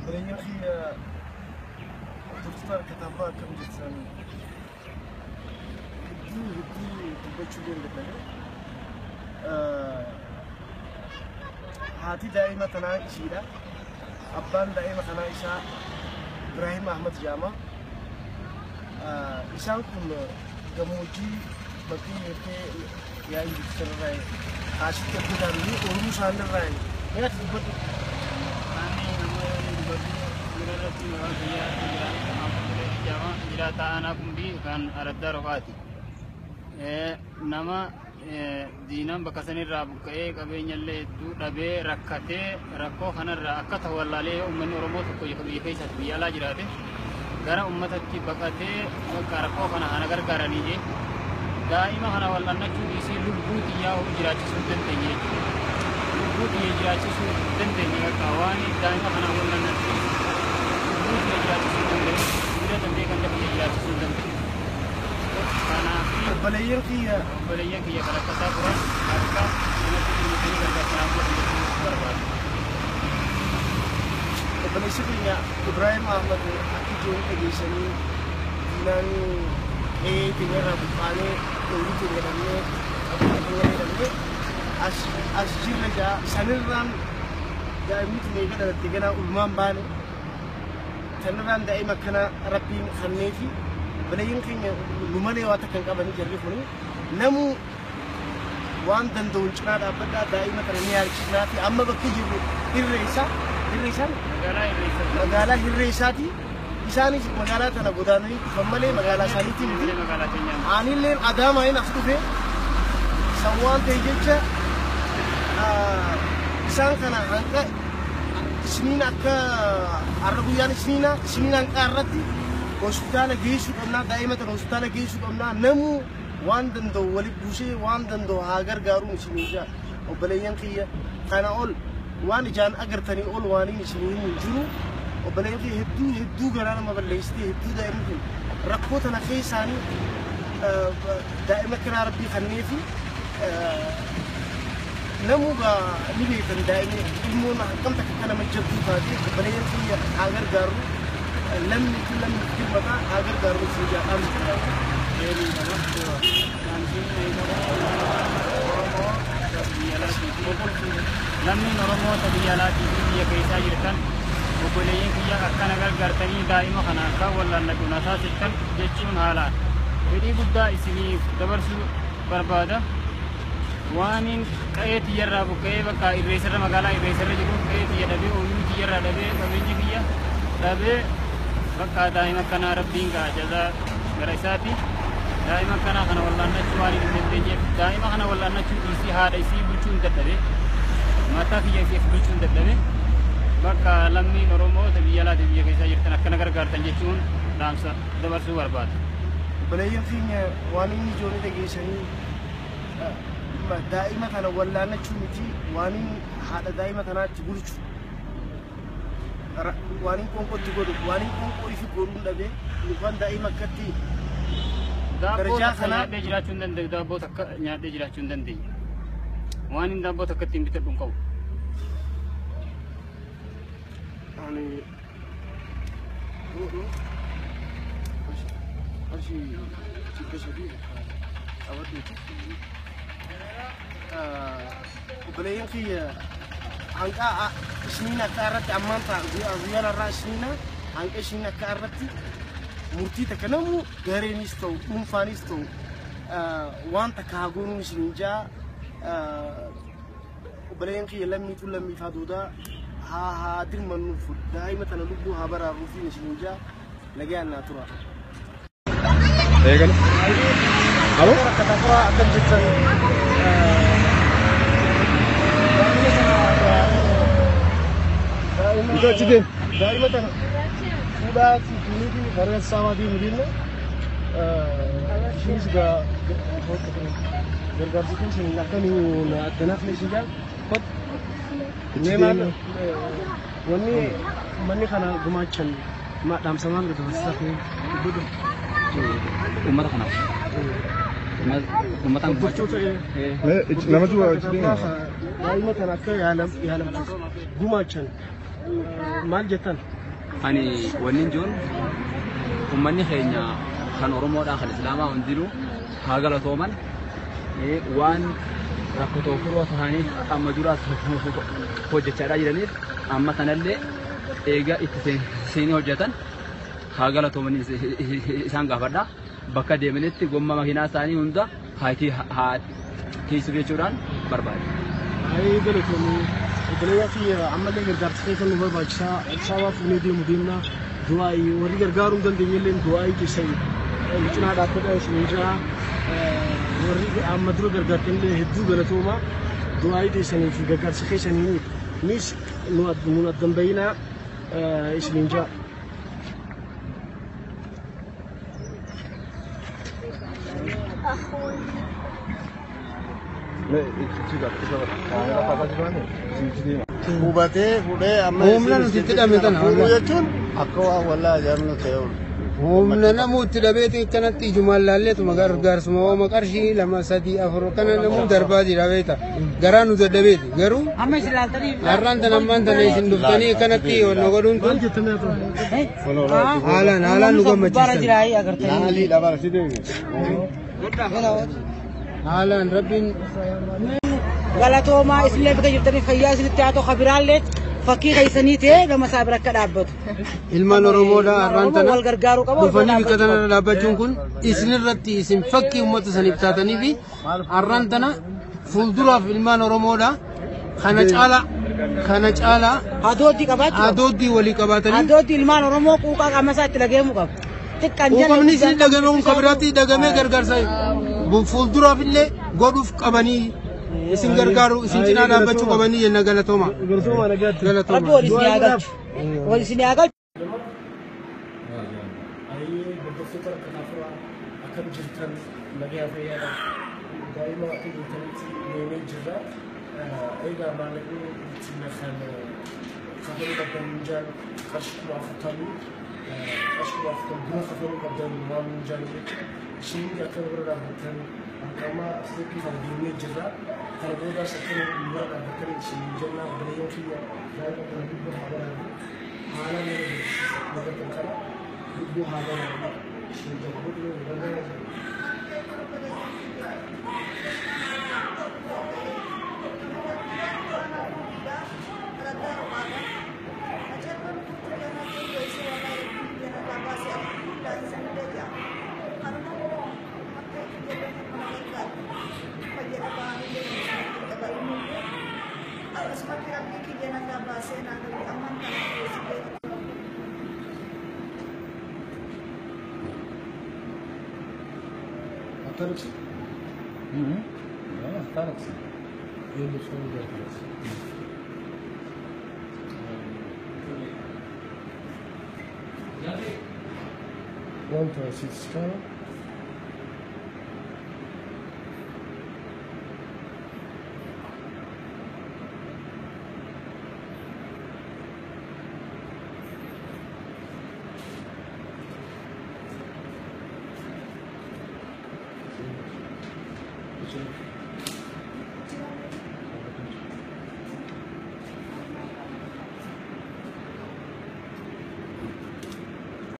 Obboleeyyan kiyya hordoftoota harkataa akkam jirtan? Hedduu hedduu dubbachuu danda'ame. Haati daa'ima tanaa ishiidha. Abbaan daa'ima kanaa isaa Ibraahim Ahmad jedhama. Isaan kun gammoojjii bakkee jettee yaa'ii jirtu sanarraa kaasitti hojjetan ooluu isaanirraa mee ati dubbadhu. Ani nama dubbatu irratti maqaan kiyyaa Ibrahim jiraata aanaa Qumbii kan Araddaa Roqaati. Nama diinaan bakka sanirraa buqqa'ee qabeenya illee hedduu dhabee rakkatee rakkoo kanarraa akka ta'u wallaalee uummanni Oromoo tokko biyya keessaa fi biyya alaa jiraate gara uummatatti baqatee bakka rakkoo kana kana gargaaranii jee daa'ima kana wal'aannachuu dhiisii lubbuu xiyyaa jiraachisuu hin dandeenye jechuudha. Lubbuu xiyya jiraachisuu hin dandeenye bakka waan daa'ima kana wal'aannachuu lubbuu xiyya jiraachisuu hin dandeenye bira dandee ganda kiyya jiraachisuu hin dandeenye. Kanaaf Obboleeyyan kiyya obboleeyyan kiyya kan rakkataa turan akka namatti dhimmitanii gargaarsa godhan jechuu barbaadu. Obboleessi keenya Ibraahim Ahmad akka ijoon dhageessanii diinaan qe'ee keenya irraa buqqaanee ooyiruu keenya dhabnee qabeenya keenya dhabnee as jirra jaa sanirraan daa'imni tun eega dhalatte ganaa ulmaan baane sanirraan daa'ima akkana Rabbiin kenneefi obboleeyyan keenya nu malee waa takka hin qabanii jarri kuni namuu waan danda'uun cinaa dhaabbadhaa daa'ima kana ni yaalchisnaa fi amma bakki jirru irreessa irreessaan Magaalaa Irreessa. Magaalaa Hirreessaati. Isaanis magaalaa tana godaananii dhufan malee magaalaa isaaniitii miti. Magaalaa keenyaa. Anilleen Adaamaa as dhufe san waan ta'e jecha isaan kana hanqa isiniin akka har'a guyyaan isiniina isiniin hanqa irratti hospitaala geessuu qabnaa, daa'ima tana hospitaala geessuu qabnaa, namuu waan danda'u walitti buusee waan danda'u haa gargaaruun isinii jaa obboleeyyan kiyya kana ol waan ijaan agartanii ol waan inni isinii himu hin jiru. Obboleeyyan kiyya hedduu hedduu garaa nama balleessitee hedduu daa'imni kun rakkoo tana keessaanii daa'ima kanaa Rabbii kenneefi namuu ni beekan daa'imni ilmoon akkam takka akka nama jabduu taate. Obboleeyyan kiyya haa gargaarru, lamni tun lamni firmataa haa gargaarru isin jaa dhaamsa. Deebii qaba. Dhaamsiin Oromoo biyya alaatii fi lammiin Oromoo ta biyya alaatii fi biyya keessaa jirtan obboleeyyan kiyya akkana gargaartanii daa'ima kana akka wal'aannatu na taasiftan jechuun haalaan fedhii guddaa isiniif dabarsuu barbaada. Waanin qa'ee tiyyarraa buqqa'ee bakka Irreessarra magaalaa Irreessarra jiru qa'ee tiyya dhabee ooyiruu tiyyarraa dhabee qabeenya kiyya dhabee bakka daa'ima akkanaa Rabbiin ga'a jazaa gara isaati. Daa'ima akkanaa kana wal'aannachuu waan hin dandeenyeef daa'ima kana wal'aannachuu dhiisii haadha isii bulchuu hin dadhabe mataa kiyya isiif bulchuu hin dadhabe bakka lammiin Oromoo ta biyya alaatii biyya keessaa jirtan akkana gargaartan jechuun dhaamsa dabarsuu barbaada. Obboleeyyan keenya waan inni ijoollee dhageessanii daa'ima kana wallaannachuu miti waan inni haadha daa'ima kanaatti bulchu waan inni qoonqootti godhu waan inni qoonqoo ifi godhuun dhabee yookaan daa'ima akkatti Daabboo darajaa takka kanaa nyaadhee jiraachuu hin danda'u. Daabboo takka nyaadhee jiraachuu hin dandeenye. Waan inni daabboo takka ittiin bitadhu hin qabu. Ani godhu qarshii 300 qabadhuuti. Obboleeyyan kiyya hanqaa isiniin akka irratti ammaan ta'a guyyaan har'aa isiniina hanqa isiniin akka irratti murtii takka namuu gareenis ta'u dhuunfaanis ta'u waan takka haa goonuun isiniin jaa. Obboleeyyan kiyya lammiitu lammiif haa duudaa haa haa dirmannuuf daa'ima tana lubbuu haa baraaruufiin isiniin jaa nagaan naa tura. Eegale. Alo? Rakkataa turaa akkam jirtan? Ito achi deem. Daa'ima tana fuudhaati fuuniiti gara saawaa deemu deemna. Ishinis gargaarsituu isin akka nu akkanaaf isin jaal kottu. Mee maal wanni manni kana gumaachan dhaamsa maal dabarsisaa fi dubbatu? Uummata kanaaf. Uummataan Hordoftoota Namatu achi deema. Daa'ima kana akka yaalamtuuf gumaachan maal jettan? Ani wanni jiruun uummanni keenya kan Oromoodhaa kan Islaamaa hundinuu haa galatooman waan rakkoo furoo ta'aniif amma duraas hojjechaadhaa jiraniif amma kanallee eega itti seenii hojjetan haa galatoomanii isaan gaafadha. Bakka deemanitti gomma makiinaa isaanii hunda haa tiisuuf jechuudhaan barbaada. Baay'ee galatoomii obboleeyyaa fi ammallee gargaarsa keessan nu barbaachisaa Addis Ababaa fuunee deemu deemna du'aa'ii warri gargaaruu hin dandeenye illee du'aa'ii keessan nu cinaa dhaabbadha isin jira warri amma dura gargaartan illee hedduu galatooma du'aa'ii keessanii fi gargaarsa keessanii nis nu addan bayinaa isin jira. Hubatee fuudhee amma Humna nuti itti dhabne tana. Fuudhuu jechuun akka waan wallaa ajaa'ibnu ta'e oolu. Humna namuu itti dhabeeti akkanatti ijumaan laalleetuma gargaarsuma ooma qarshii 2 3 4 kana namuu darbaa jira beekta. Garaa nu dadhabeeti garuu har'aan tan ammaan tana isin dhuftanii akkanatti nu godhuun tun haalaan haalaan nu gammachiisan. Haalaan rabbiin galatoomaa isinillee bakka jirtanii fayyaa isinitti haa ta'u kabiraallee fakkii keessanii ta'ee nama isaa bira akka dhaabbatu. Ilmaan Oromoodha har'aan tana wal gargaaruu qaba. Dhufanii bikka tanarra dhaabbachuun kun isinirratti isin fakkii uummata saniif taatanii fi har'aan tana fuulduraaf ilmaan Oromoodha kana caalaa Hadooddii qabaachuu qabu. Hadooddii walii qabaatanii. Hadooddii ilmaan Oromoo quuqaa qaama isaa itti dhaga'amuu qaba. Xiqqaan jala. Quuqamni isin dhagame kun kabiraatti dhagamee gargaarsa fuulduraaf illee godhuuf qabanii isin gargaaru isin cinaa dhaabbachuu qabanii jenna galatooma. Galatooma nagaatti. Rabbi wal isin haa galchu. Wal isin haa galchu. Ayyee hordoftoota rakkataa akkam jirtan nagaa fayyaadha. Daa'ima akka jirtanitti deemee jirra. Egaa maallaqni ittiin kan kafaluu qabdan minjaal qarshii 40,000 qarshii 40,000 dura kafaluu qabdan waan minjaal jecha isin akka bira dhaabbattan amma asirratti kan deemee jirra. Kana boodaas akka bira dhaabbattan isin jenna obboleeyyan kiyya daa'ima kana lubbuu haa baraaru haala nama gaddisiisa kana lubbuu haa baraaru isin jenna godhuu gargaara. Tarıksın. Tarıksın. One time six.